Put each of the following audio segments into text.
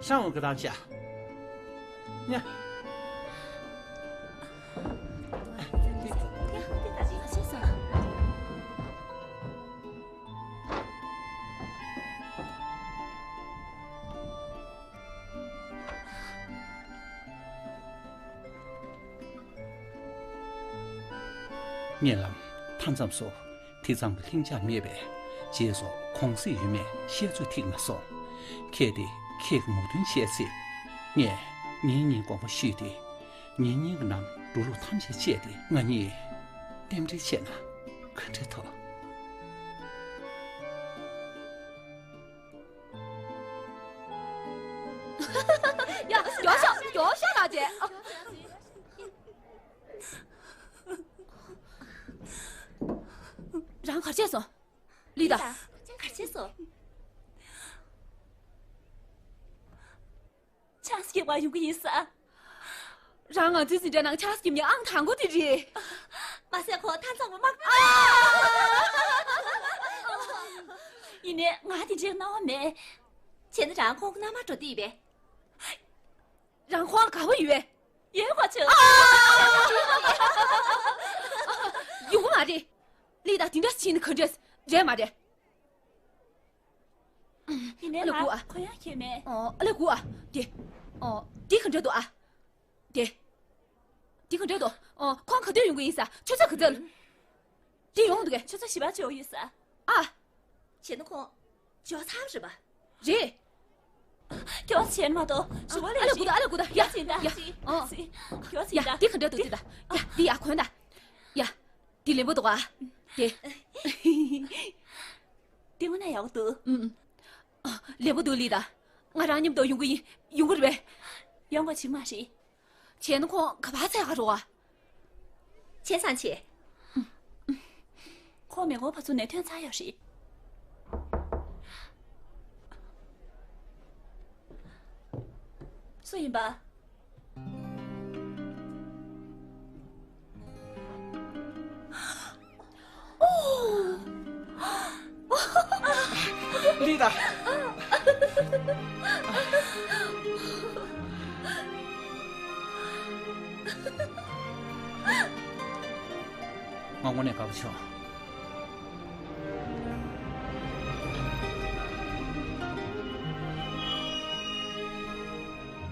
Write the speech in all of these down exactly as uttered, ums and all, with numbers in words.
ཤང་འོང་གི་དང་ཅ། ཉ། གཉིད་ལམ་མཐའ་མཚམས་སུ། དེ་ཙམ་གྱི་ལྷིང་འཇགས་མེད་པས། རྗེས་སུ་གུང་གསེང་ཡོད་མེད་བཤད་ཚོད་ཐིག་མ་སོང་། གལ་ཏེ་ཁྱེད་ཀྱི་མོས་མཐུན་བྱས་ཚེ། ངས་ངེད་གཉིས་དགོངས་པ་ཞུས་ཏེ། ངེད་གཉིས་ཀྱི་ནང་འགྲོ་ལུགས་ཐམས་ཅད་བཅད་དེ་ང་གཉིས་རྟེན་འབྲེལ་བྱས་ན་ག་འདྲ་འདུག་ཡ། མགྱོགས་ཤོག་མགྱོགས་ཤོག་ལགས་ཀྱི། རང་གར་བྱས་སོང་། ལི་ད། གར་བྱས་སོང་། ཆང་སྐྱེ་བ་ཡོང་གི་ཡིན་ས། རང་ང་ཚོའི་འཛིན་གྲྭ་ནང་ཆང་སྐྱེ་མྱི་ཨང་དང་པོ་དེ་རེད། མ་ཟད་ཁོ་ཐང་ཚང་མ་མ། ཡིན་ནའི་ང་དེ་འདྲའི་སྣང་བ་མེད། བྱས་ན་རང་ཁོང་གི་མནའ་མར་འགྲོ་འདོད་པས། རང་ཁོང་དགའ་པོ་ཡོད་པས། ཡོད་པ་ཆོག་ཡོང་གི་མ་རེད། ལི་ད་དེ་འདྲ་ཕྱིན་ནི་ག་འདྲས་རེད་མ་རེད། ཡིན་ནའི་ཨ་ལེ་ང་གུ་ཨ། ཁོ་ཡང་ཤེས་མེད། ཨོ་ཨ་ལེ་གུ་ཨ། དེ། ཨོ་དེ་ག་འདྲ་འདུག་ཨ། དེ། དེ་ག་འདྲ་འདུག་ཨོ་ཁོང་ག་དུས་ཡོང་གི་ཡིན་ས་ཆུ་ཚོད་ག་ཚོད། དེ་ཡོང་འདུག་གས། ཆུ་ཚོད་བཞི་པ་ཅིག་ཡོང་ཡོད་ས། ཨ། བྱས་ན་ཁོང་། ཇོ་ཚང་རེད་པ། རེད། ཁྱོད་བྱས་ན་མ་གཏོགས་ཞུ་བ་ཨ་ལེ་ལས་གུ་ད་ཨ་ལེ་གུ་ད་ཡ་ཡ་ཡ་ཡ། ཨོ། ཁྱོད་ཡ་ད་དེ་ག་འདྲ་འདུག་དེ་ད་ཡ་དེ་ཡ་གོན་ད། ཡ། དེ་ལེན་པོ་འདུག་ཨ། དེ། དེ་དངོས་གནས་ཡག་པོ་འདུག་ཨུམ། ཨ། ལེན་པོ་འདུག་ལི་ད། ང་རང་མཉམ་དུ་ཡོང་གི་ཡིན། ཡོང་གི་རེད་པས། ཡོང་དགོས་ཅིག་མ་རེད། བྱས་ན་ཁོང་ག་པར་ཚད་ག་རོ་བ། བྱས་ཙང་བྱས། ཁོང་མི་ངོ་ཕར་ཚུར་ནས་ཐོན་ཚར་ཡོད་རེད། སུ་ཡིན་པ། ལི་ད། ང་དངོས་གནས་དགའ་པོ་བྱུང་།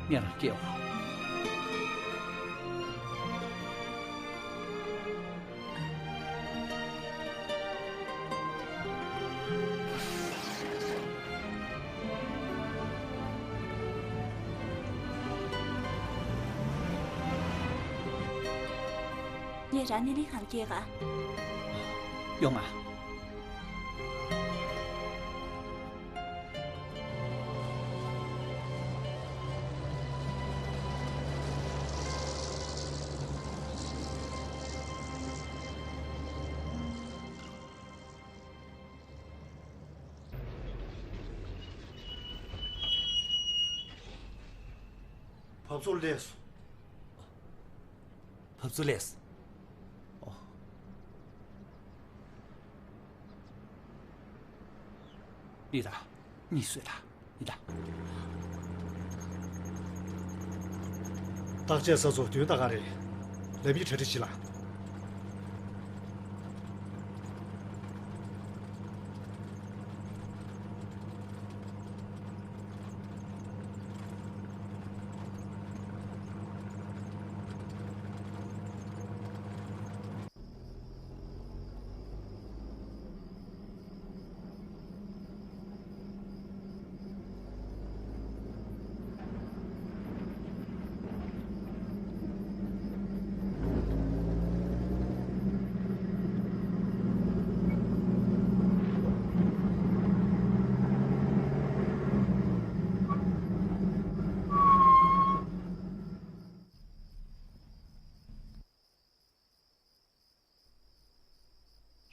ངེད་རང་སྐྱེ་བ། ངེད་རང་ནི་ལི་གང་སྐྱེ་ག་ཡོང་ང་། བབས་ཚུགས་ལས་སོ། བབས་ཚུགས་ལས། ཨོ། ཡི་ད། གཉིད་སད་ད། ཡི་ད། བརྟག་དཔྱད་ས་ཚོ་དུས་ད་ག་རེད། ལམ་ཡིག་གྲ་སྒྲིག་བྱེད་ལ།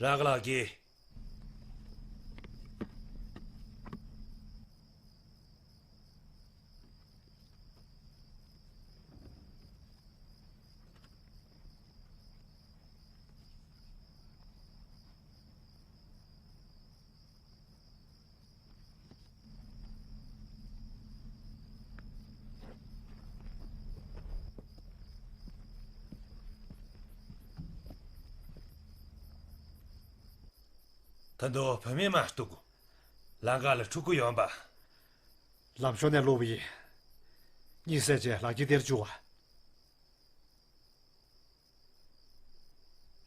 རང་གི་ལག་གི། ད་དུང་བུད་མེད་མ་གཏོགས། ལམ་ཁ་ལ་ཕྲུ་གུ་ཡོང་པ། ལམ་ཤོར་ནས་བླུགས་པ་ཡིན། གཉིད་སད་རྗེས་ལག་འཁྱེར་དེར་བཅུག་པ།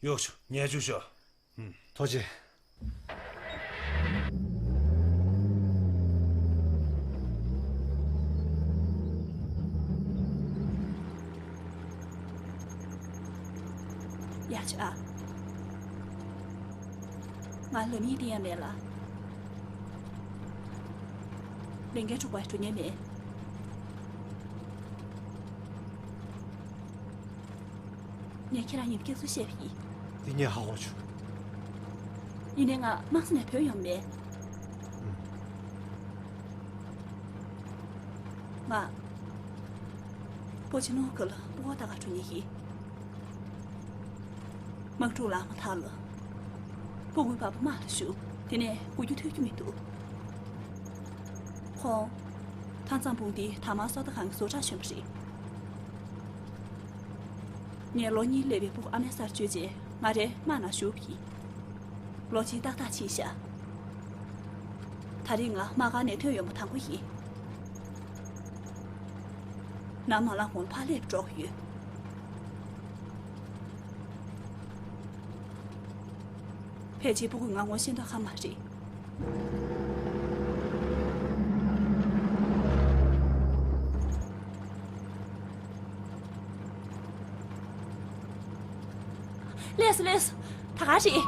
གཡོག་ཆུ་ཉལ་བཅུག་ཤོག་ཐུགས་རྗེ་ཆེ། ཡ་ཆ་ཨ། ང་ལ་མིག་བསྟན་ཡ་མེད་ལ། ལས་འགན་འཁྲུག་པ་འགྲོ་ཉན་མེད། ངས་ཁྱེད་རང་ཉིད་སྐྱག་རྫུན་བཤད་པ་ཡིན། འདི་ངས་ཧ་གོ་བྱུང་། ཡིན་ནའི་ང་དམག་ས་ནས་བྲོས་ཡོང་མེད། ང་། པོ་ཆེ་ནོ་ཁུལ་ལ་སྤུ་གུ་ལྟ་ག་འགྲོ་མཁན་ཡིན། དམག་འཁྲུག་ལངས་མ་ཐག་ལ། སྤུ་གུའི་པ་ཕ་དམག་ལ་ཞུགས། དེ་ནས་སྒུག་རྒྱུ་ཐུབ་རྒྱུ་མི་འདུག་ཁོང་། མཐའ་མཚམས་དཔུང་སྡེའི་དར་དམར་སོ་ད་ཁང་གི་བཟོ་གྲྭར་བྱོན་པ་རེད། ངས་ལོ་གཉིས་སླེབས་པའི་སྤུ་གུ་ཨ་མའི་སར་བཅོལ་རྗེས་ང་རའི་དམག་ནང་ཞུགས་པ་ཡིན། ལོ་གཅིག་ཏག་ཏག་ཕྱིན་ཤག་ད་རེས་ང་དམག་སྒར་ནས་ཐོན་ཡོང་པ་དང་པོ་ཡིན། ནམ་མ་ལངས་གོང་ཕར་སླེབས་འགྲོ་གི་ཡོད། ཕལ་ཆེར་སྤུ་གུས་ང་ངོ་ཤེས་མདོག་ཁ་མ་རེད། ལགས་སོ་ལགས་སོ། ད་ག་རེད།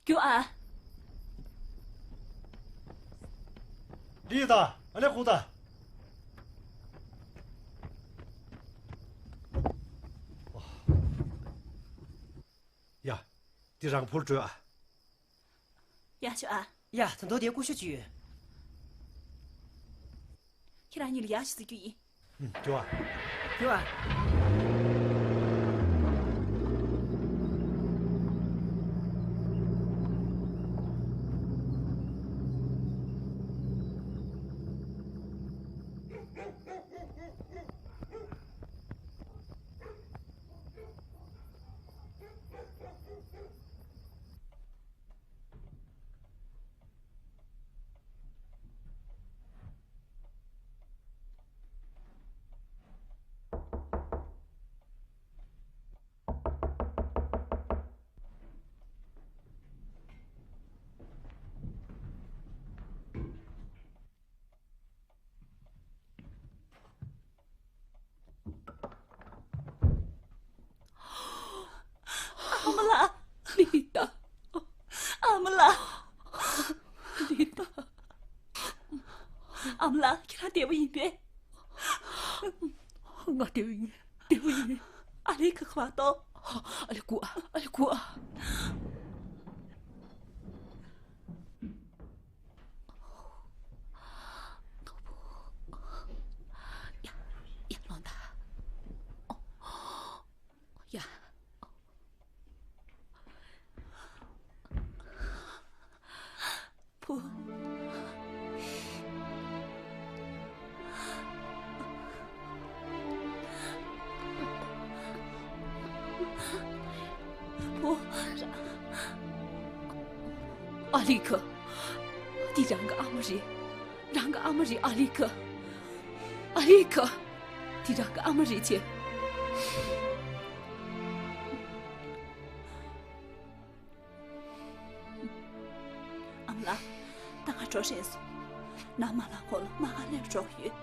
རྒྱུགས་ཨ། ལི་ད། ཨ་ལེ་ཁུ་ད། ཡ། འདི་རང་ཕུལ་སྤྲོད་ཨ། ཡ་ཆོ་ཨ། ཡ་ད་དོ་དེ་ཀུ་ཤུ་ཅི་ཡོད། ཁྱེད་རང་གཉིས་ལ་ཡག་ཞིག་ཟེར་རྒྱུ་ཡིན། ཨུམ། རྒྱུགས་ཨ། རྒྱུགས་ཨ། ཨ་མ་ལགས། ཁྱེད་རང་བདེ་པོ་ཡིན་པས། ང་བདེ་པོ་ཡིན། བདེ་པོ་ཡིན། ཨ་ལི་ཁ་ག་པར་འདུག་ཨ་ལི་སྒུག་ཨ་ལི་སྒུག་ཡ། ཡ་ལོང་ད། ཡ། བུ། བུ། ཨ་ལི་ཁ། འདི་རང་གི་ཨ་མ་རེད། རང་གི་ཨ་མ་རེད། ཨ་ལི་ཁ། ཨ་ལི་ཁ། འདི་རང་གི་ཨ་མ་རེད་ཅེ། ཨ་མ་ལགས། ད་ང་འགྲོ་རན་སོང་། ནམ་མ་ལངས་གོང་ལ་དམག་སྒར་སླེབས་འགྲོ་གི་ཡོད།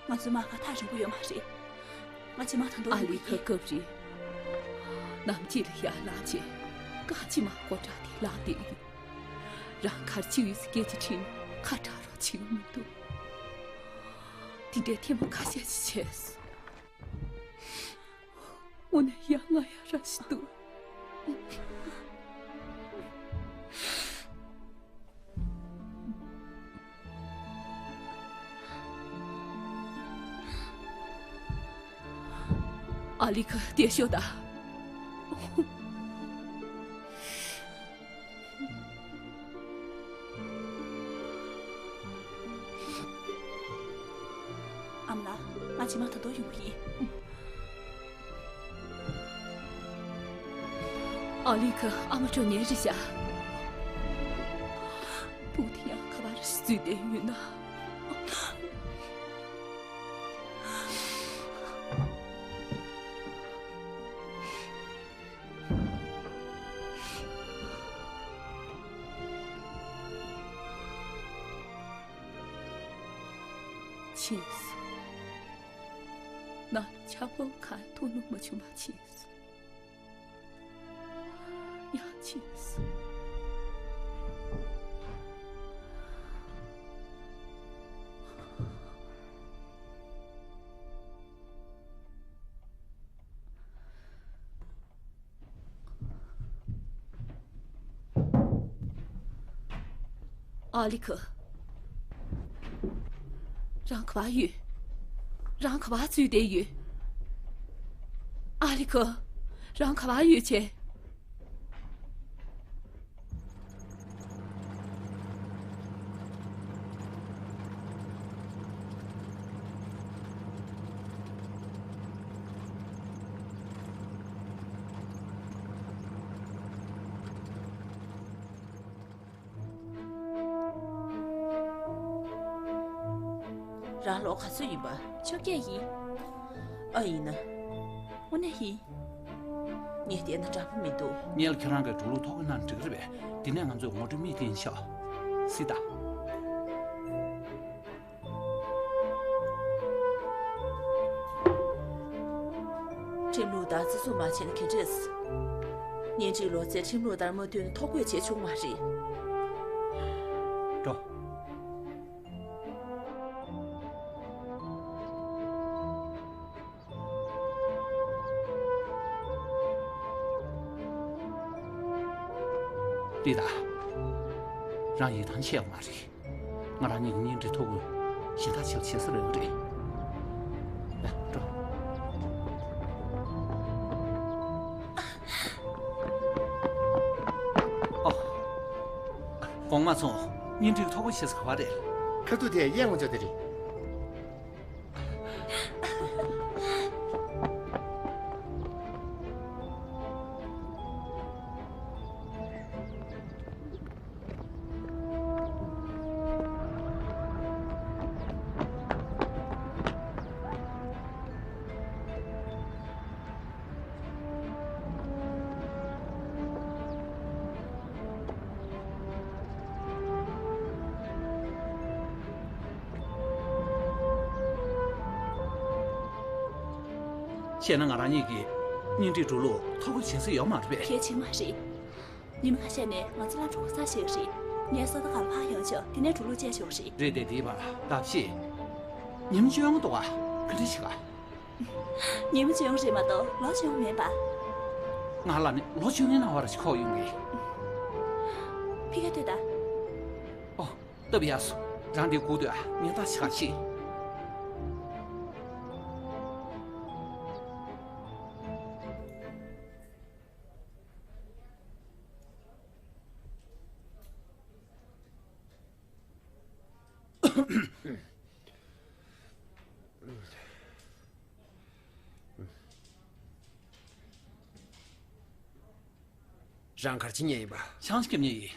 ང་ཚོའི་དམག་སྒར་ཐག་རིང་པོ་ཡོད་མ་རེད། ང་རྗེས་མ་ད་དུང་ཨ་ཡོང་ལི་གི་ཁ་ཡིན། སྐབས་རེ་ནམ་དཀྱིལ་ལ་ཡར་ལངས་རྗེས་རྐང་རྗེས་མ་སྒོ་འགྲམ་དེ་ལངས་བསྡད་ཡོད། རང་གར་ཅིག་ཡོད་ཚེ་སྐད་ཆ་དྲིས་ནས་ཁ་གྲག་རོགས་བྱེད་ཀྱི་མི་འདུག་དེ་འདྲའི་ཐེངས་མ་ཁ་ཤས་ཤིག་བྱས་སོང་། དངོས་གནས་ཡ་ང་ཡ་ར་ཞིག་འདུག་ཨ་ལི་ཁ་བསྡད་ཤོག་ད། ཨ་མ་ལགས། ང་རྗེས་མ་ད་དུང་ཡོང་གི་ཡིན། ཨ་ལི་ཁ། ཨ་མ་འགྲོ་མཁན་རེད་ཤག་བུ་དེ་ཡང་ག་པར་འཛུལ་བསྡད་ཡོད་ན། ཕྱིན་སོང་། ནང་ལ་ཆགས་པ་གང་ཐུག་ནུས་མ་བྱུང་བ་ཕྱིན་སོང་། ཡང་ཕྱིན་སོང་། ཨ་ལི་ཁ། རང་ག་པར་ཡོད། རང་ག་པར་འཛུལ་བསྡད་ཡོད། ཨ་ལི་ཁ། རང་ག་པར་ཡོད་བྱས། རང་ལོ་ག་ཚོད་ཡིན་པ། བཅོ་བརྒྱད་ཡིན། ཨ། ཡིན་ན། དངོས་གནས་ཡིན། ངས་བལྟས་ན་འདྲ་པོ་མི་འདུག་ངས་ཁྱེད་རང་གི་འགྲོ་ལུགས་ཐོ་འགོད་གནང་འགྲིག་རེད་པས། དེ་ནས་ང་ཚོས་ངོ་སྤྲོད་མིག་སྟོན་ཤོག་སྲིད་ད། ཁྲིམས་ལུགས་ལྟར་བརྩི་སྲུང་མ་བྱས་ན་ག་འདྲས། གཉེན་སྒྲིག་ལོ་ཚད་ཁྲིམས་ལུགས་ལྟར་མ་བསྟུན་ན་ཐོ་འགོད་བྱས་ཆོག་མ་རེད། འགྲོ། ཏི་ཏ། རང་ཡིད་ཐང་ཆད་ཡོད་མ་རེད། ང་རང་གཉིས་ཀྱི་གཉེན་སྒྲིག་ཐོ་འགོད་གཞན་དག་ཕྱིར་བྱེད་ས་རེད་པས། ཡ། འགྲོ། ཨོ། གོང་མ་ཚོ། གཉེན་སྒྲིག་ཐོ་འགོད་བྱེད་ས་ག་པར་རེད། ཁ་ཐུག་དེ་གཡས་ངོས་ཕྱོགས་དེ་རེད། བཤད་ན་ང་རང་ཉིད་ཀྱིས་གཉེན་སྒྲིག་འགྲོ་ལུགས་ཐོ་འགོད་བྱེད་ས་ཡོད་མ་རེད་པས། གལ་ཆེན་མ་རེད། ཉི་མ་ཁ་ཤས་ནས་ང་ཚོ་ལ་གྲོགས་ས་ཞིག་རེད། ངས་ས་མཐོ་ཁ་ལ་ཕར་ཡོང་ཆོག་དེ་ནས་འགྲོ་ལུགས་བཅད་ཆོག་རེད། རེད་དེ། དེའི་བར་ལ་ཐབས་ཤེས། ཉིན་བཅོ་ལྔ་འདུག་ག་ག་འདྲ་ཞིག་ག་ཉི་མ་བཅོ་ལྔ་རེད་མ་གཏོགས་ལོ་བཅོ་ལྔ་མིན་པ། ང་ལ་ནི་ལོ་བཅོ་ལྔའི་ནང་བར་ཞིག་ཁོག་ཡོང་གི་ཕི་ཁ་ལྟོས་དང་། ཨོ། སྟབས་ཡག་སོང་། རང་དེ་སྒུག་སྡོད་ཨ། ངས་ད་ཞིག་ག་ཤེས། རང་ག་རེ་བྱེད་མཁན་ཡིན་པ། ཆང་ཞིག་བརྒྱབ་མཁན་ཡིན།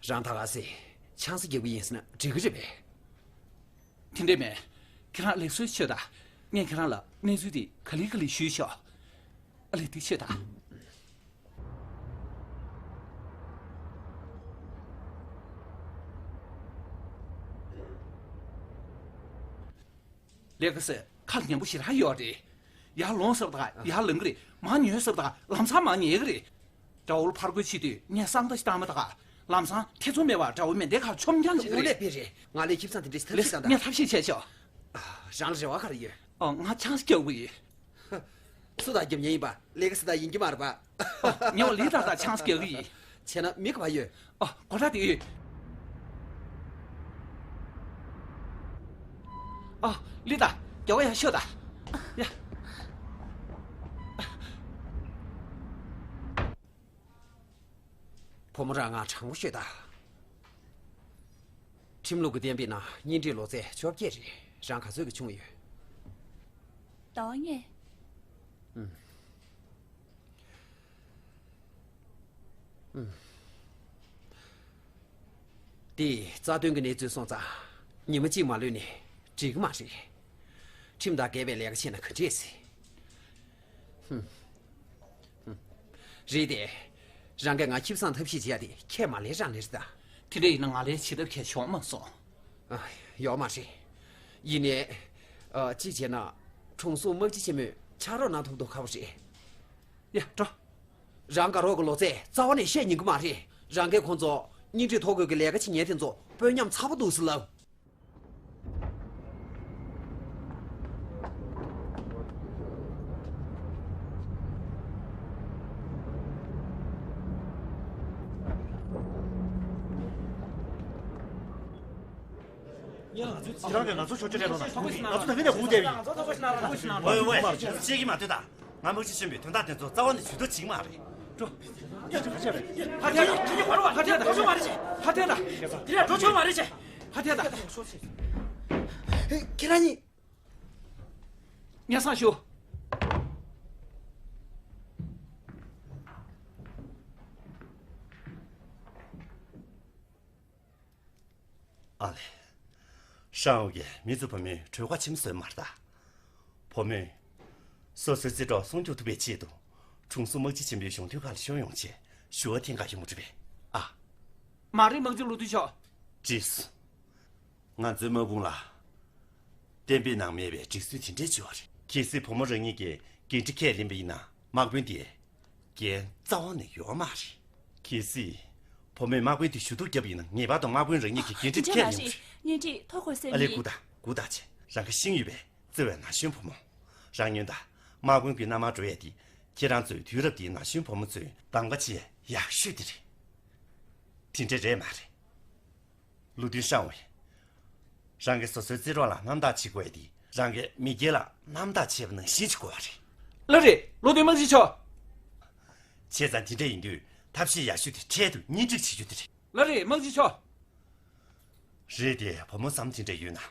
རང་ད་ག་སེ་ཆང་ས་རྒྱག་གི་ཡིན་ཟེར་ན་འགྲིག་གི་རེད་པས། དེ་འདྲས་མེད། ཁྱེད་རང་ལེགས་གསོལ་ཆོས་དང་། ངས་ཁྱེད་རང་ལ་གནས་ཚུལ་དེ་ག་ལེ་ག་ལེ་ཞུས་ཤོག་ཨ་ལེ། དེ་ཆོས་དང་། ལེགས་སེ་ཁ་ཉན་པོ་ཞེ་དྲག་ཡོད་རེད། ཡར་ལོངས་ཟེར་བ་དང་ཡར་ལངས་གི་རེད། མར་ཉོན་ཟེར་བ་དང་ལམ་སང་མར་ཉལ་གི་རེད། དགྲ་བོ་ལ་ཕར་རྒོལ་བྱེད་དུས་ངས་གསང་བརྡ་ཞིག་བཏང་མ་ད་ག་ལམ་སང་ཐེ་ཚོམ་མེད་པར་དགྲ་བོའི་མེ་མདའི་ཁར་མཆོང་རྐྱང་བྱེད་ཀྱི་དངོས་གནས་རེད། དཔེ་རེད། ང་ལས་ཁྱིམ་ཚང་དེ་འདྲས་ཐབས་ཤེས་བཏང་དང་། ངས་ཐབས་ཤེས་བྱས་ཆོག་རང་ལ་རེ་བ་ག་རེ་ཡོད། ཨོ། ང་ཆང་ཞིག་རྒྱག་དགོས་ཡོད། སུ་དང་རྒྱབ་ཉེ་ཡིན་པ། ལས་ཀ་སུ་དང་ཡིན་གྱི་མ་རེད་པ། ཨོ། ངས་ལི་ཏ་དང་ཆང་ཞིག་རྒྱག་གི་ཡིན། བྱས་ན་མི་ག་པར་ཡོད། ཨོ། སྒོ་འགྲམ་དེ་ཡོད། ཨོ། ལི་ཏ། རྒྱབ་ཡར་ཤོག་དང་། ཡ། བུ་མོ་རང་ང་དྲང་པོ་ཤོད་ད། ཁྲིམས་ལུགས་ཀྱི་བསྟན་པའི་ནང་གཉེན་སྒྲིག་ལོ་ཚད་བཅོ་བརྒྱད་རེད། རང་ག་ཚོད་ཀྱི་ཆུང་ཡོད། ཟླ་བ་ལྔ། ཨུམ། ཨུམ། དེ་རྩ་དོན་གྱི་གནས་ཚུལ་སོང་ཙང་ཉི་མ་གཅིག་མ་ལུས་ནས་འགྲིག་གི་མ་རེད། ཁྲིམས་དང་འགལ་བའི་ལས་ཀ་བྱས་ན་ག་འདྲས་སྲིད། ཧུམ། ཧུམ། རེད་དེ། རང་གིས་ང་ཁྱིམ་ཚང་ཐབས་ཤེས་བྱེད་ཡ་དེ་ཁས་མ་ལེན་རང་ལེན་རེད་ད། དེ་འདྲ་ཡིན་ན་ང་ལས་བྱེད་ཐབས་གལ་བྱུང་མ་སོང་། ཨ། ཡོད་མ་རེད། ཡིན་ནའི། ཨ། གཅིག་བྱས་ན། དྲུང་འཚོ་དམག་སྤྱི་ཆེན་མོས་ཕྱག་རོགས་གནང་ཐུབ་མདོག་ཁ་པོ་རེད། ཡ། འགྲོ། རང་དགའ་རོགས་ཀྱི་ལོ་ཚད་རྩ་བ་ནས་བཤད་ཉན་གི་མ་རེད། རང་གིས་ཁོང་ཚོ་གཉེན་སྒྲིག་ཐོ་འགོད་ཀྱི་ལས་ཀ་བྱེད་མཁན་དེ་ཚོ་དཔོན་ཉམས་ཚ་པོ་འདུག་ཟེར་ལབ། ཁྱེད་རང་གིས་ང་ཚོ་ཆོག་ཆོག་རེད་ལོ་ན། ང་ཚོ་ད་ག་ནས་སྒུག་བསྡད་ཡིན། ཝེ་ཝེ། བཤད་ཀྱི་མ་ཐུབ་ད། ང་དམག་སྤྱི་ཆེན་པོས་དོན་དག་དེ་ཚོ་རྩ་བ་ནས་ཇུས་གཏོགས་བྱེད་ཀྱི་མ་རེད། འགྲོ། ཧ་ཐལ་ད། ཧ་ཐལ་ད། ཧ་ཐལ་ད། དེ་ལས་འགྲོ་ཆོག་མ་རེད་ཅེ། ཧ་ཐལ་ད། ཁྱེད་རང་གཉིས། སྙན་སེང་ཞུ། ཨ་ལེ། ཧྲང་ཝུའེ་གིས་མི་ཚོ་བུ་མོའི་གྲོས་ཁ་ཆེན་པོ་བཟོས་མ་རེད་ད། བུ་མོས་སོ་སོའི་རྩེད་གྲོགས་སྲུང་སྐྱོབ་ཐུབ་པའི་ཆེད་དུ་དྲུང་འཚོ་དམག་སྤྱི་ཆེན་པོའི་གཞུང་དོན་ཁང་ལ་ཤོག་ཡོང་ཆེད་ཞུ་བ་འཐེན་ག་ཡོང་གི་རེད་པས། ཨ། མ་རེད། དམག་སྤྱི་བློ་མཐུན་མཆོག་བྲིས་སོང་། ང་ཚོའི་དམག་དཔུང་ལ་བསྟན་པའི་ནང་མེད་པའི་སྒྲིག་སྲོལ་དེ་འདྲས་བྱོས་པ་རེད། གལ་སྲིད་བུ་མོ་རང་ཉིད་ཀྱིས་འགན་འཁྲི་ཁས་ལེན་པ་ཡིན་ན་དམག་དཔོན་དེ་འགན་རྩ་བ་ནས་ཡོད་མ་རེད། གལ་སྲིད་བུ་མོས་དམག་དཔོན་དེ་ཞུ་གཏུག་བརྒྱབ་པ་ཡིན་ན་ངེས་པར་དུ་དམག་དཔོན་རང་ཉིད་ཀྱི་འགན་འཁྲི་ཁས་ལེན་དགོས་རེད། གཉེན་སྒྲིག་ཐོ་འགོད་སེམས་ཨ་ལེ། ཡིན། སྒུག་དང་། སྒུག་དང་བྱས། རང་གི་ཤེས་ཡོན་པས་བརྩེ་བའི་ན་གཞོན་བུ་མོ། རང་ཉིད་དང་དམག་དཔོན་གྱི་མནའ་མར་འགྲོ་ཡས་དེ་ཁྱེད་རང་ཚོའི་དུས་རབས་འདིའི་ན་གཞོན་བུ་མོ་ཚོའི་གདམ་ག་བྱེད་ཡག་ཤོས་དེ་རེད། དེ་འདྲས་རེད་མ་རེད། བློ་མཐུན་ཧྲང་ཝུའེ། རང་གིས་སོ་སོའི་རྩེད་གྲོགས་ལ་རྣམ་དག་བྱེད་དགོས་ཡ་དེ་རང་གིས་མི་སྒེར་ལ་རྣམ་དག་བྱས་པ་ནང་བཞིན་བྱེད་དགོས་པ་རེད། ལགས་རེད། བློ་མཐུན་དམག་སྤྱི་མཆོག་བྱས་ཙང་དེ་འདྲ་ཡིན་དུས་ཐབས་ཤེས་ཡག་ཤོས་དེ་འཕྲལ་དུ་གཉེན་སྒྲིག་བྱེད་རྒྱུ་དེ་རེད། ལགས་རེད། དམག་སྤྱི་མཆོག་རེད་དེ། བུ་མོ་བསམ་དེ་འདྲ་ཡོད་ན།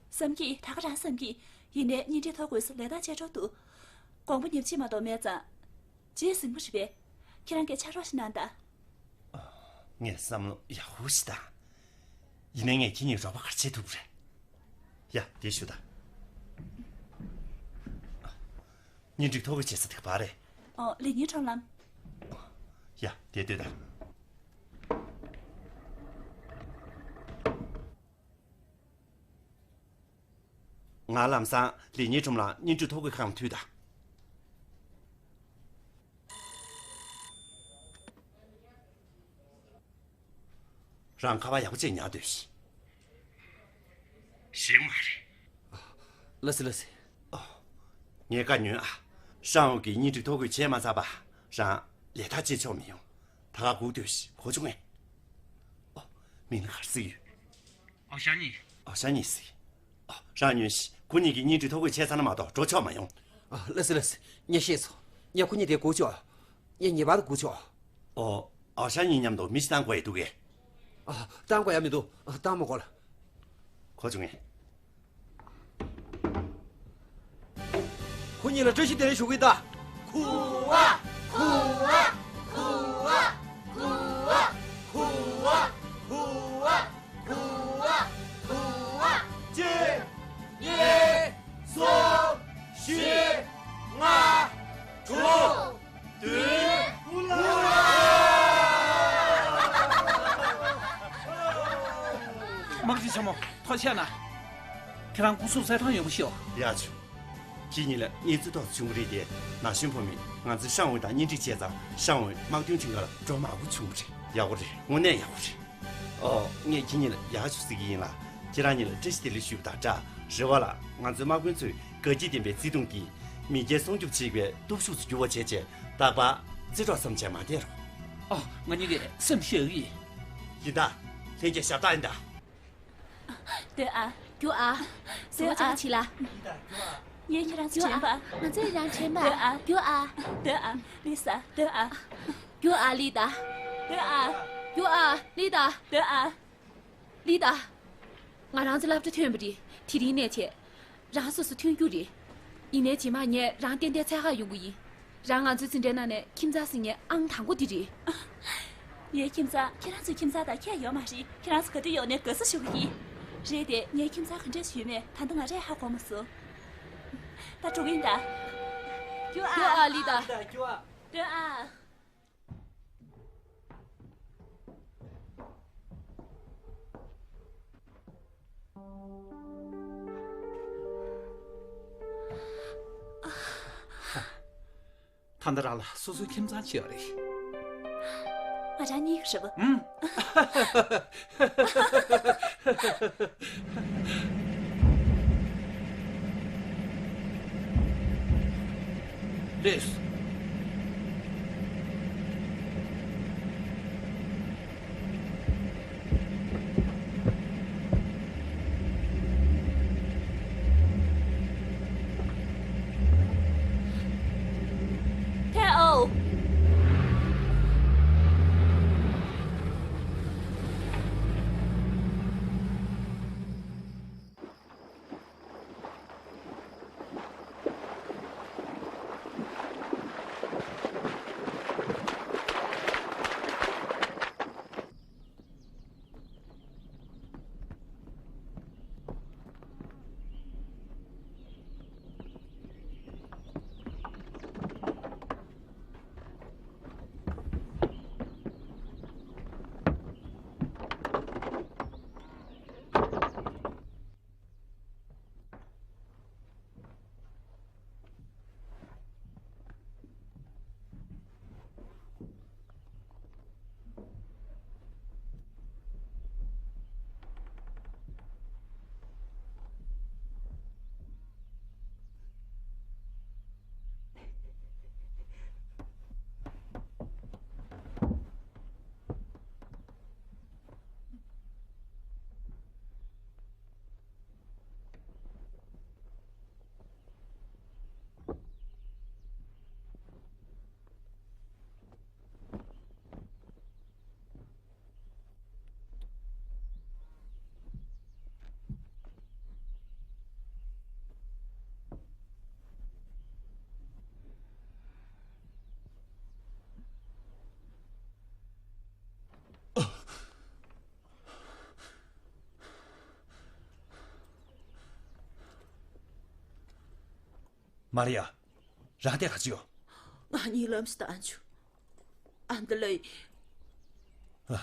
བསམ་གྱིས། ད་ག་རང་བསམ་གྱིས། ཡིན་ནའི་གཉེན་སྒྲིག་ཐོ་འགོད་ས་ལས་ཐག་ཆད་འགྲོ་འདུག་དགོངས་པ་ཉེས་ཆད་མ་གཏོགས་མེད་ཙང་། རྗེས་ཟིན་པོ་རེད་པས། ཁྱེད་རང་གིས་ཕྱག་རོགས་ཤིག་གནང་དང་། ངས་བསམ་བློ་ཡག་པོ་ཞིག་བཏང་། ཡིན་ནའི་ངས་ཁྱེད་གཉིས་རོགས་པ་ག་རེ་བྱེད་ཐུབ་རེད། ཡ། དེ་ཞུ་དང་། གཉེན་སྒྲིག་ཐོ་འགོད་བྱེད་ས་དེ་ག་པར་རེད། ཨོ། ལས་གཉེར་ཁྲོམ་ལམ། ཡ། དེ་ལྟོས་དང་། ང་ལམ་སང་ལས་གཉེར་ཁྲོམ་ལམ་གཉེན་སྒྲིག་ཐོ་འགོད་ཁང་ལ་མཐུད་དང་། རང་ཁ་པར་ཡག་པོ་བྱས་ཉར་སྡོད་ཤིག་ཞེད་མ་རེད། ལགས་སེ་ལགས་སེ། ངས་བཀའ་ཉོན་ཨ། ཧྲང་ཝུའེ་གིས་གཉེན་སྒྲིག་ཐོ་འགོད་བྱས་མ་ཚར་བར་རང་ལས་ཐག་བཅད་ཆོག་མི་ཡོང་། ད་ག་སྒུག་སྡོད་ཤིག་གོ་བྱུང་ངས། ཨོ། མིང་ལ་ག་རེ་ཟེར་ཡོད། ཨའོ་ཞང་ཉི། ཨའོ་ཞང་ཉི་ཟེར། ཨོ། རང་ཉོན་ཞིག་ཁོ་གཉིས་ཀྱིས་གཉེན་སྒྲིག་ཐོ་འགོད་བྱས་ཚར་ན་མ་གཏོགས་འགྲོ་ཆོག་མ་ཡོང་། ཨ། ལགས་སེ་ལགས་སེ། ངས་ཤེས་སོང་། ངས་ཁོ་གཉིས་དེ་སྒུག་ཆོག་ངས་ངེས་པར་དུ་སྒུག་ཆོག་ཨོ། ཨའོ་ཞང་ཉི་མཉམ་དུ་མི་ཞིག་བཏང་དགོས་ཡས་འདུག་གས། ཨ། བཏང་དགོས་ཡ་མི་འདུག་ཨ། བཏང་མ་དགོས་ལ། གོ་བྱུང་ངས། ཁོ་གཉིས་ལ་བཀྲ་ཤིས་བདེ་ལེགས་ཞུ་གི་ཡིན་ད། ཁུ་བ། ཁུ་བ། ཁུ་བ། ཁུ་བ། ཁུ་བ། ཁུ་བ། ཁུ་བ། ཁུ་བ། གཅིག་གཉིས། གསུམ། བཞི། ལྔ། དྲུག་བདུན། དམག་སྤྱི་ཆེན་མོ། ཐུགས་རྗེ་གནང་། ཁྱེད་རང་སྐུ་གཟུགས་གསལ་ཐང་ཡོད་པ་ཤོག་ཡག་བྱུང་། ཁྱེད་གཉིས་ལ་གནས་ཚུལ་ཏོག་ཙམ་བྱུང་བ་རེད་དེ། ན་གཞོན་ཕོ་མོས་ང་ཚོས་ཧྲང་ཝུའེ་དང་གཉེན་སྒྲིག་བྱས་ཙང་ཧྲང་ཝུའེ་དམག་དོན་ཁྲིམས་ཁང་ལ་འགྲོ་མང་པོ་བྱུང་བ་རེད། ཡག་པོ་རེད། དངོས་གནས་ཡག་པོ་རེད། ཨོ། ངས་ཁྱེད་གཉིས་ལ་ཡག་བྱུང་ཟེར་གྱི་ཡིན་ལ། ཁྱེད་རང་གཉིས་ལ་བཀྲ་ཤིས་བདེ་ལེགས་ཞུས་པ་དང་སྦྲགས། རེ་བ་ལ་ང་ཚོའི་དམག་དཔོན་ཚོས་དགའ་སྐྱིད་ལྡན་པའི་བརྩེ་དུང་གིས་མེས་རྒྱལ་སྲུང་སྐྱོབ་བྱེད་པའི་སྟོབས་ཤུགས་སུ་འགྱུར་བ་བྱས་རྗེས། རྟག་པར་རྩེ་གྲོགས་བསམ་བྱས་མ་བསྡད་རོགས། ཨོ། ང་གཉིས་ཀྱིས་སེམས་ཤེས་ཀྱི་ཡིན། ཡིན་ད། ལྷན་རྒྱས་ཞབས་ཏོག་ཡིན་ད། སྡོད་ཨ། རྒྱུགས་ཨ། སྡོད་ཨ། ངས་ཁྱེད་རང་ཚོ་དྲན་པ། ང་ཚོས་རང་དྲན་པ། སྡོད་ཨ། རྒྱུགས་ཨ། སྡོད་ཨ། ལི་ས། སྡོད་ཨ། རྒྱུགས་ཨ་ལི་ད། སྡོད་ཨ། རྒྱུགས་ཨ་ལི་ད། སྡོད་ཨ། ལི་ད། ང་རང་ཚོ་སློབ་གྲྭ་ཐོན་པ་རེད། དེ་རིང་ནས་བྱས། རང་སོ་སོ་ཐོན་རྒྱུ་རེད། ཡིན་ནའི་རྗེས་མ་ངས་རང་ཏན་ཏན་འཚོལ་ག་ཡོང་གི་ཡིན། རང་ང་ཚོའི་འཛིན་གྲྭའི་ནང་ནས་ཁྱིམ་ཚང་ཟེར་མཁན་ཨང་དང་པོ་འདི་རེད། ངའི་ཁྱིམ་ཚང་ཁྱེད་རང་ཚོའི་ཁྱིམ་ཚང་དང་ཁྱད་ཡོད་མ་རེད། ཁྱེད་རང་ཚོ་ག་དུས་ཡོང་ནའི་དགའ་བསུ་ཞུ་གི་ཡིན། རེད་དེ། ངའི་ཁྱིམ་ཚང་ག་འདྲས་ཞིག་ཡོད་མེད་ད་ལྟ་ང་རས་ཧ་གོ་མ་སོང་། ད་འགྲོ་གི་ཡིན་ད། རྒྱུགས་ཨ། རྒྱུགས་ཨ་ལི་ད། སྡོད་ཨ། ད་ལྟ་རང་ལ་སོ་སོའི་ཁྱིམ་ཚང་ཅིག་ཡོད་རེད། ང་རང་གཉིས་ཀྱི་རེད་པ། ཨུམ། ལགས། ཐེ་ཨོ། མ་རི་ཡ། རང་དེ་ག་ཅི་ཡོད། ང་གཉིད་ལམ་ཞིག་བཏང་བྱུང་། ཨན་ཏ་ལེ། ཨ།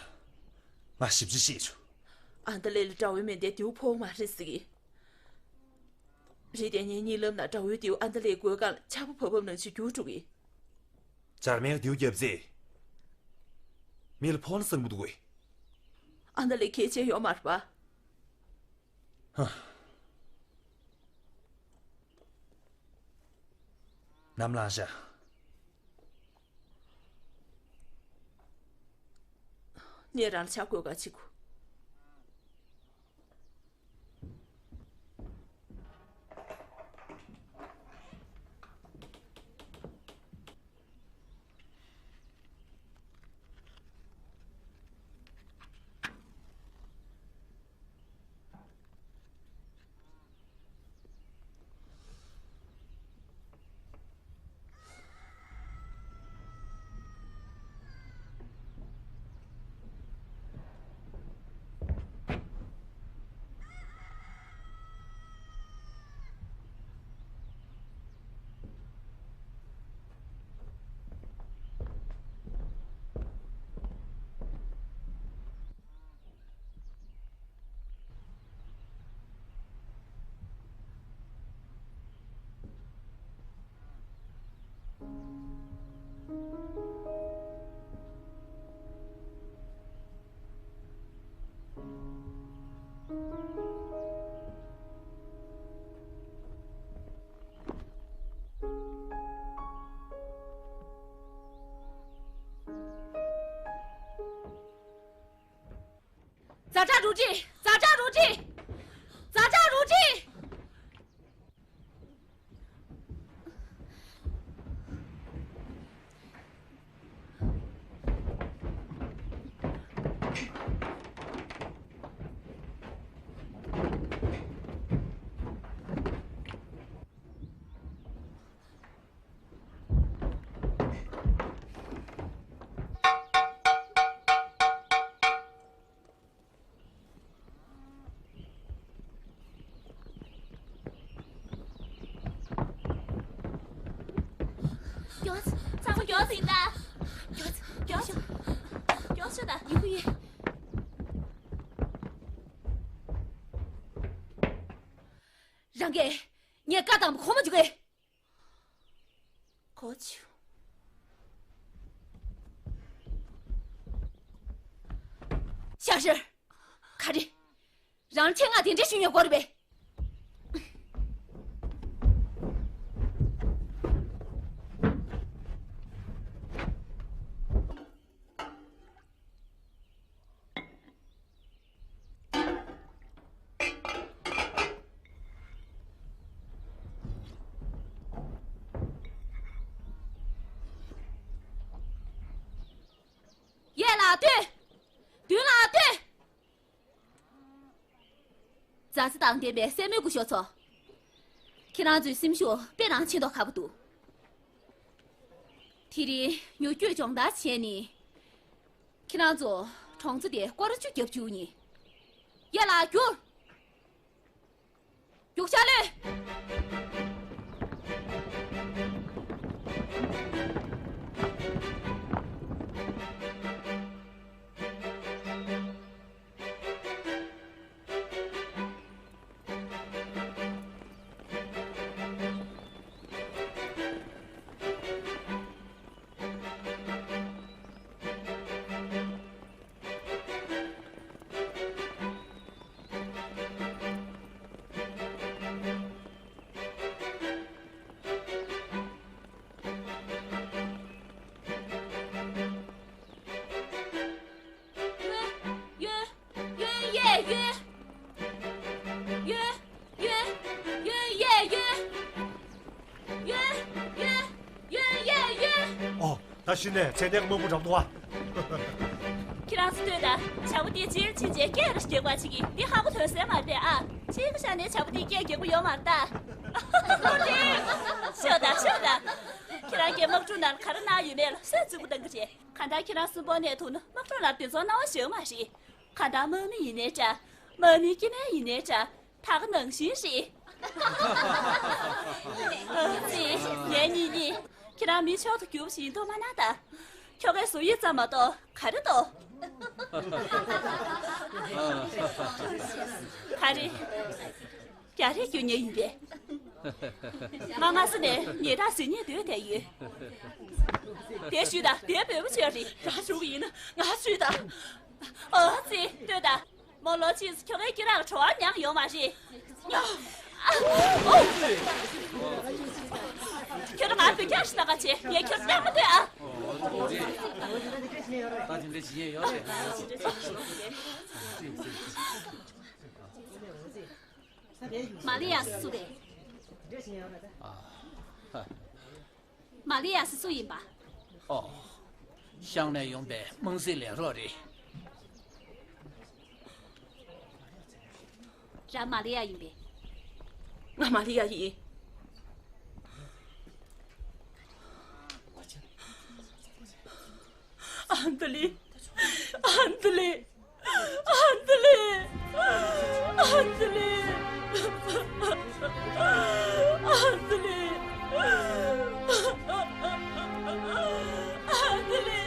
ང་ཞིབ་ཅིག་ཤེས་བྱུང་། ཨན་ཏ་ལེ་ལ་དགྲ་བོའི་མེ་མདའི་མདེའུ་ཕོག་མ་རེད་ཟེར་གི། རེད་དེ། ངའི་གཉིད་ལམ་ནང་དགྲ་བོའི་མདེའུ་ཨན་ཏ་ལེའི་མགོའི་སྒང་ལ་ཆར་པ་བབས་བབས་ནང་བཞིན་རྒྱུག་འགྲོ་གི། འཇར་མན་གྱི་མདེའུ་རྒྱབ་རྩེ། མི་ལ་ཕོག་ན་བཟང་པོ་འདུག་གས། ཨ་ན་ལས་གལ་ཆེ་ཡོད་མ་རེད་པ། ཧ། ནམ་ལངས་ཤག་ངས་རང་ལ་ཆ་བགོས་ག་བྱེད་དགོས། ཛ་དྲག་རུ་ཏི། ཛ་དྲག་རུ་ཏི། ཛ་དྲག་རུ་ཏི། མགྱོགས། ཚང་མ་མགྱོགས་ཟིན་ད། མགྱོགས། མགྱོགས། མགྱོགས་ཤོག་ད། ཡིན་གྱི་ཡིན། རང་གིས་ངས་བཀའ་བཏང་བ་གོ་མ་བཅུག་གས། གོ་ཆུ། ཤ་ཤར། ག་རེ། རང་ཆེད་མངགས་དེ་འདྲ་ཞུ་ཡོད་དགོས་རེད་པས། གཡས་ལ་ལྟོས། མདུན་ལ་ལྟོས། མཛའ་བརྩེ་དང་ལྡན་པའི་སྲས་མོའི་སྐུ་ཞབས་ཚོ། ཁྱེད་རང་ཚོའི་སེམས་ཤུགས་དཔེ་རང་ཆེ་མདོག་ཁ་པོ་འདུག་དེ་རིང་མྱུར་སྐྱོད་སྦྱོང་བརྡར་བྱས་ནས། ཁྱེད་རང་ཚོ་གྲོང་ཚོ་དེ་སྐོར་ར་བཅུ་བརྒྱབ་བཅུག་ཡིན། གཡས་ལ་བསྒྱུར། རྒྱུག་ཤར་ལོས། གཡོན། གཡོན། གཡོན་གཡས་གཡོན། གཡོན། གཡོན་གཡས་གཡོན། གཡོན། གཡོན། གཡོན་གཡས་གཡོན། ཨོ། ད་གཞི་ནས་ཚད་ལྡན་དམག་མི་འགྲོ་འདུག་ཨ། ཁྱེད་རང་ཚོ་ལྟོས་དང་། བྱ་བ་འདི་ཕྱིར་ཕྱིན་ཆད་སྐད་རེ་རྒྱག་པ་ཅིག་གིས་འདི་ཧ་གོ་དོན་གསལ་མ་རེད་པས་ཨ། གཅིག་གི་ཆ་ནས་བྱ་བ་འདི་སྐད་རྒྱག་གི་ཡོད་མ་རེད་ད། ཤོད་དང་ཤོད་དང་། ཁྱེད་རང་གིས་དམག་འཁྲུག་ནང་ག་རེ་གནང་ཡོད་མེད་ལ་སུས་རྫུན་པོ་གཏང་གི་རེད། གང་ལྟར་ཁྱེད་རང་གསོན་པོ་གནས་ཐུབ་ན་དམག་འཁྲུག་ནང་འདི་ཚོ་སྣང་བ་ཞེ་པོ་མ་རེད། གང་ལྟར་དམག་མི་ཡིན་ནའི་འདྲ། དམག་མིའི་སྐྱེ་དམན་ཡིན་ནའི་འདྲ། ད་ག་ནང་བཞིན་རེད། ཨ་ཙི། ངའི་གཉེན་ཉེ། ཁྱེད་རང་མི་མཆོག་ཏུ་གྱུར་པ་ཞིག་ཡིན་མདོག་མ་གནང་ད། ཁྱོ་གའི་བཟོ་དབྱིབས་ཙམ་མ་གཏོགས་ག་རེ་འདུག་ག་རེ། རྒྱ་རིགས་རྒྱུ་ཉེ་ཡིན་པས། ང་སྔ་ས་ནས་ཉེ་རྟགས་ཟིན་ནས་སྡོད་བསྡད་ཡོད། དེ་ཞུས་དང་དེ་འབོད་པ་བྱས་རེད། ང་ཞུ་གི་ཡིན་ན་ང་ཞུས་དང་། ཨོ་ཙི། ལྟོས་དང་། མོ་ལོ་ཆིས་ཁྱོ་གའི་སྐེ་རགས་བྲོ་བ་མྱངས་ཡོད་མ་རེད། ཨ། ཨོ། ཁྱོད་རང་ང་བོད་རྒྱག་ཞིག་ལྟ་ག་བྱེད། ངས་ཁྱོད་སྤྲད་མ་ལྟོས་ཨ། ད་དེ་འདྲ་བྱེད་ཡས་ཡོད་རེད། མ་ལི་ཡ་སུ་རེད། མ་ལི་ཡ་སུ་སུ་ཡིན་པ། ཨོ། ཤང་ནས་ཡོང་པའི་དམངས་སྲིད་ལས་རོགས་རེད། རང་མ་ལི་ཡ་ཡིན་པས། ང་མ་ལི་ཡ་ཡིན། ཨན་ཏི་ལི། ཨན་ཏི་ལི། ཨན་ཏི་ལི། ཨན་ཏི་ལི། ཨན་ཏི་ལི། ཨན་ཏི་ལི།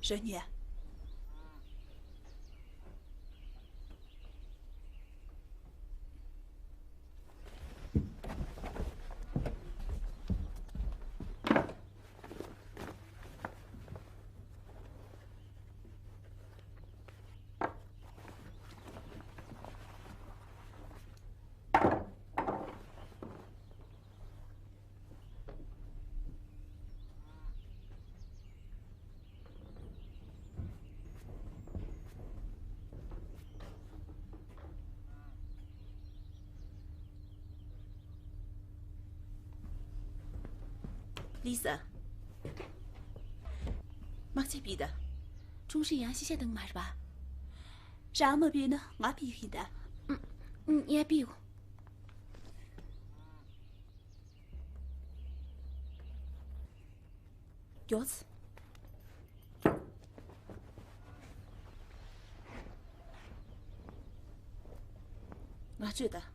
རང་ཉིད། ལི་ས། དམག་ཆས་ཕུད་དང་། ཁྲུང་ཧྲི་ཡང་ཤི་ཤ་བཏང་མ་རེད་པ། རང་མ་ཕུད་ན་ང་ཕུད་ཡིན་ད། ངས་ཕུད། མགྱོགས། ང་ཚོས་ད།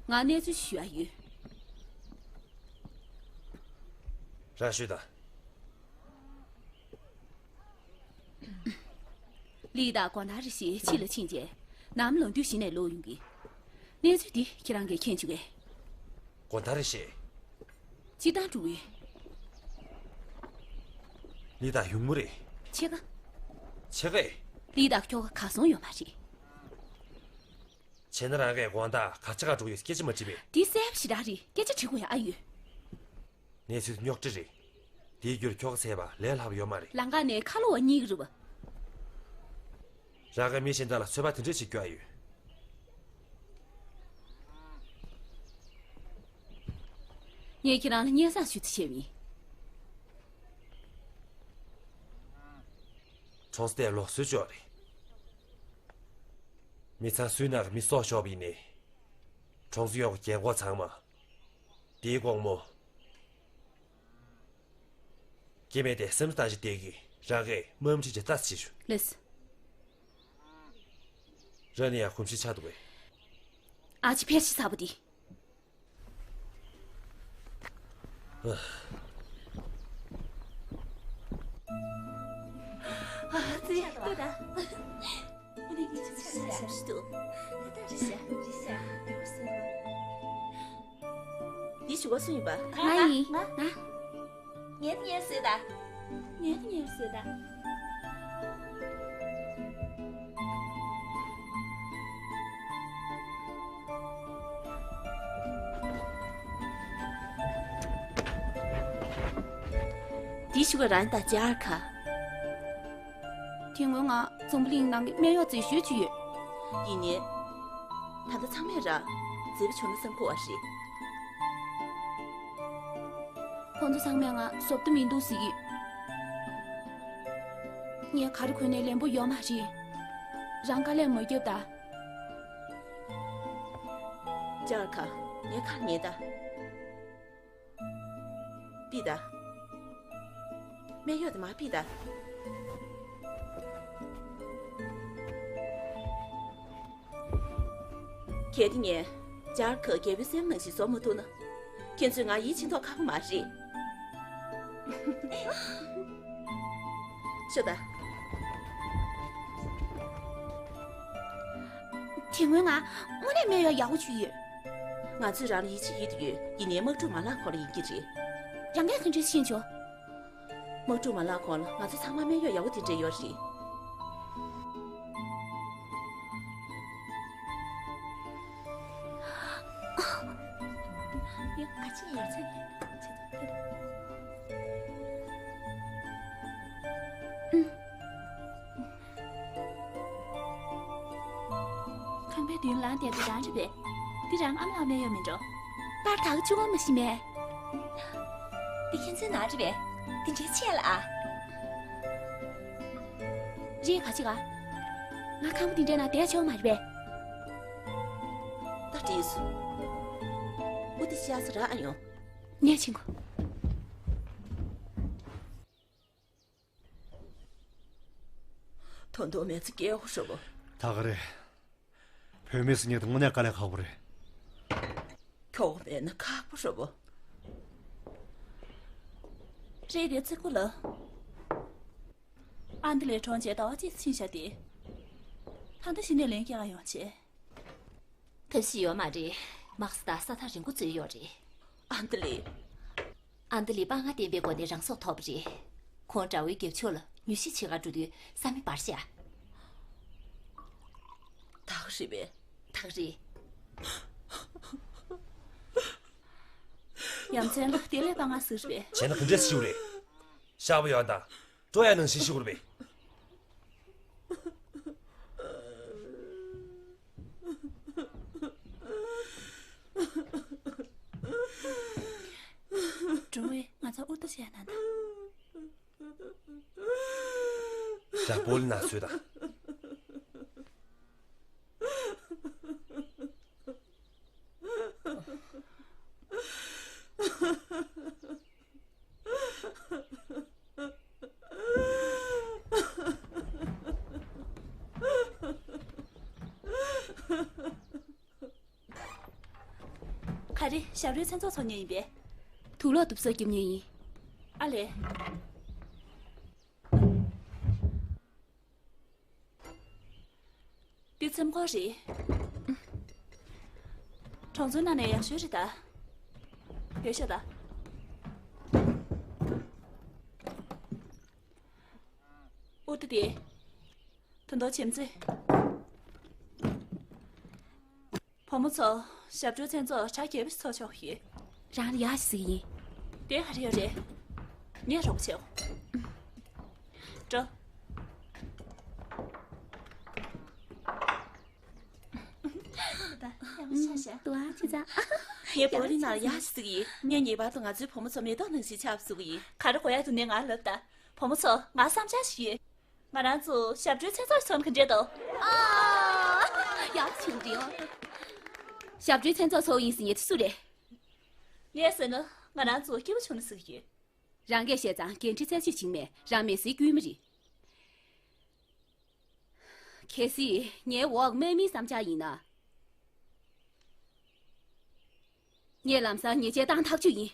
ང་གནས་ཚུལ་ཞུ་ཡ་ཡོད། རང་ཞུས་དང་། ལི་དང་གོང་ཐང་རི་ཤི་ཕྱི་ལ་ཕྱིན་རྗེས། ནམ་ལངས་དུས་གཞི་ནས་ལོག་ཡོང་གི། གནས་ཚུལ་འདི་ཁྱེད་རང་གིས་མཁྱེན་བྱུང་ངས། གོང་ཐང་རི་ཤི། སྤྱིར་བཏང་འགྲོ་གི། ལི་དང་གཡུག་མོ་རེད། ཕྱེད་ཀ། ཕྱེད་ཀ་ཨེ། ལི་དང་ཁྱོ་ག་གར་སོང་ཡོད་མ་རེད། བྱས་ན་རང་གིས་གོང་ཐང་ག་ཅི་ག་འགྲོ་གི་ཡོད་སྐད་ཆ་མ་དྲིས་པས། འདི་གསལ་པོ་ཞེ་དྲག་རེད། སྐད་ཆ་དྲི་དགོས་ཡ་ཨ་ཡོད། གནས་ཚུལ་རྙོག་དྲ་རེད། དེའི་རྒྱུར་ཁྱོ་ག་བསད་པ་ལས་སླ་པོ་ཡོད་མ་རེད། ལམ་ཁ་ནས་ཁ་ལོ་བ་གཉིས་ཀྱི་རུ་བ། རང་གིས་མི་གཞན་དག་ལ་ཚོད་དཔག་དེ་འདྲས་བྱེད་རྒྱུ་ཨ་ཡོད། ངས་ཁྱེད་རང་ལ་སྙན་སེང་ཞུ་རྩིས་བྱས་པ་ཡིན། གྲོང་གསེབ་ལོག་སྲོལ་ཅིག་ཡོད་རེད། མི་ཚང་སུའི་ནང་གི་མི་སྲོག་ཤོར་བ་ཡིན་ནའི། གྲོང་གསེབ་ཡོངས་ཀྱི་རྒན་འཁོགས་ཚང་མ། དེའི་དགོང་མོ། སྐྱེ་དམན་དེ་སེམས་ཐག་ཆོད་བསྡད་ཀྱི། རང་གིས་དམག་མི་ཁྲིད་བྱས་ལྟ་ཙམ་བྱེད་ཤོག་ལགས་སོ། རང་ནི་ཡང་གོམས་གཤིས་ཆགས་འདུག་པས། ཨ་ཅེ་ཕལ་ཆེར་ཚ་པོ་འདི། ཨ་ཙི། ལྟོས་དང་། འདི་ཞུ་བ་སུ་ཡིན་པ། ང་ཡིན། ང་། ང་། ངས་ངས་ཟོས་དང་། ངས་ངས་ཟོས་དང་། འདི་ཞུ་བ་རང་དང་ཅར་ཁ། དེ་སྔོན་ང་འཛམ་བུ་གླིང་ནང་གི་སྨན་གཡོག་རྩེ་ཞུས་བྱས་ཡོད། ཡིན་ནའི། ད་ལྟ་ཚང་མས་རང་མཛེས་པོ་བྱུང་ན་བསམ་གྱི་ཡོད་རེད། ཁོང་ཚོ་ཚང་མས་ང་བཟོ་ལྟ་མི་འདུག་ཟེར་གྱི་ཡོད། ངས་ག་རེ་གོན་ནའི་ལན་པོ་ཡོད་མ་རེད། རང་དཀའ་ལས་མ་རྒྱོབ་ད། ལྕགས་ཁ། ངའི་ཁ་ཉན་ད། ཕུད་ད། སྨན་གཡོག་དེ་མར་ཕུད་ད། གལ་ཏེ་ངས་ལྕགས་ཁ་རྒྱལ་པོའི་སྲས་མོ་ནང་བཞིན་བཟོ་མ་ཐུབ་ན། ཁྱེད་ཚོས་ང་ཡིད་ཆེས་མདོག་ཁ་པོ་མ་རེད། ཤོག་ད། དེ་སྔོན་ང་དངོས་གནས་སྨན་གཡོག་ཡག་པོ་བྱུང་ཡོད། ང་ཚོས་རང་ལ་ཡིད་ཆེས་ཡོད་དུ་ཡོད། ཡིན་ནའི་དམག་འཁྲུག་མ་ལངས་གོང་ལ་ཡིན་གྱི་རེད། རང་གིས་ག་འདྲ་ཤེས་བྱུང་། དམག་འཁྲུག་མ་ལངས་གོང་ལ་ང་ཚོ་ཚང་མ་སྨན་གཡོག་ཡག་པོ་དེ་འདྲ་ཡོད་རེད། ཁང་པའི་མདུན་ལངས་བསྡད་དེ་རང་རེད་པས། འདི་རང་ཨ་མ་ལགས་སྨན་གཡོག་མིན་འགྲོ། པར་ད་ག་བཅུག་གོ་མ་ཤེས་མེད། འདི་ཁྱེད་ཚོའི་ནང་རེད་པས། འདི་འདྲའི་ཆེ་ལ་ཨ། རེད། ག་ཅི་ག་ང་ཁང་པ་འདི་འདྲའི་ནང་བསྡད་ཆོག་མ་རེད་པས། ད་བྲིས་སོ། འུ་དེ་ཤ་ས་ར་ཨ་ཡོང་། ངས་ཕྱིན་གོ། ད་དུང་མི་ཚེ་སྐྱིད་པོ་ཧྲིལ་པོ། ད་ག་རེད། བུད་མེད་ཟེར་མཁན་དེ་དངོས་གནས་དཀའ་ལས་ཁག་པོ་རེད། ཁྱོ་ག་མེད་ན་ཁག་པོ་ཧྲིལ་པོ། རེད་དེ་ཚིག་པོ་ལ། ཨན་ཏི་ལའི་གྲོངས་རྗེས་ཟླ་བ་གཅིག་ཕྱིན་བཞག་སྟེ། ད་ལྟ་གཞི་ནས་ལན་རྒྱག་ཡོང་བྱས། ཐབས་ཤེས་ཡོད་མ་རེད། མག་ས་དང་ས་ཐག་རིང་པོ་འཛུལ་ཡོད་རེད། ཨན་ཏི་ལི། ཨན་ཏི་ལི་དཔའ་ངར་ལྡན་པའི་སྒོ་ནས་རང་སྲོག་ཐོབ་པ་རེད། ཁོང་དགྲ་བོའི་རྒྱབ་ཕྱོགས་ལ་མྱུལ་ཞིབ་བྱེད་གར་འགྲོ་དུས་བསམ་མེ་འབར་ཤག་ད་ག་རེད་པས། ད་ག་རེད། ཡ་མཚན་ལ་དེ་ལས་དཔའ་ངར་ཟིག་རེད་པས། བྱས་ན་ག་འདྲས་ཤིག་རེད། ཤག་པ་ཡོད་ད། སྤྲོ་ཡ་ནང་བཞིན་ཤོག་རེད་པས། སྒྲུང་བས་ང་ཚོ་ཨུ་ཏུ་བྱས་ན་ད། ཞག་པོ་ལི་ན་སུས་ད། ག་རེ། ཞབས་བྲོའི་མཚན་ཚོགས་ཚོགས་མཁན་ཡིན་པས། དུག་ལོག་དུབ་སོ་རྒྱབ་མཁན་ཡིན། ཨ་ལས། འདི་ཚེམ་ཁོག་རེད། གྲོང་ཚོའི་ནང་ནས་ཡག་ཤོས་རེད་ད། ཡོད་ཤོག་ད། ཨུ་ཏི་ཏི། ད་དུང་བྱེམ་རྩེ། བུ་མོ་ཚོ། ཞབས་བྲོའི་མཚན་ཚོགས་གྲ་རྒྱས་པོ་ཞིག་ཚོགས་ཆོག་གི་ཡོད། རང་ལ་ཡག་ཞིག་ཡིན། དེ་ག་རེ་ཡོད་རེད། ངས་རོགས་པ་བྱེད། འགྲོ། ད་ཡག་པོ་ཆགས་ཤག་ངའི་བོ་ལི་ན་ཡག་ཞིག་ཡིན། ངས་ངེས་པར་དུ་ང་ཚོའི་བུ་མོ་ཚོ་མེ་ཏོག་ནང་བཞིན་ཆགས་པ་བཟོ་གི་ཡིན། ག་རེ་དགོས་ཡག་འདུག་ནས་ང་ལབ་ད། བུ་མོ་ཚོ། ང་བསམ་འཆར་ཞིག་ཡོད། ང་རང་ཚོ་ཞབས་བྲོའི་མཚན་ཚོགས་ཤིག་ཚོགས་ན་ག་འདྲས་འདུག་ཨ། ཡག་ཆེན་པོ་རེད། ཞབས་བྲོའི་མཚན་ཚོགས་ཚོགས་ཡིན་ཟེར་མཁན་དེ་སུ་རེད། ངས་ཟེར་ན་ང་རང་ཚོ་སྐྱིད་པོ་བྱུང་ན་ཟེར་གྱི་ཡོད། རང་གིས་བཤད་ཙང་འགན་འཁྲི་རྩད་གཅོད་བྱེད་མེད། རང་མི་ཚེའི་རྒྱུས་མ་རེད། གལ་སྲིད་ངའི་འོག་དམག་མིའི་བསམ་འཆར་ཡིན་ན། ངས་ལམ་སང་ཉེས་ཆད་བཏང་ཐག་ཆོད་ཡིན།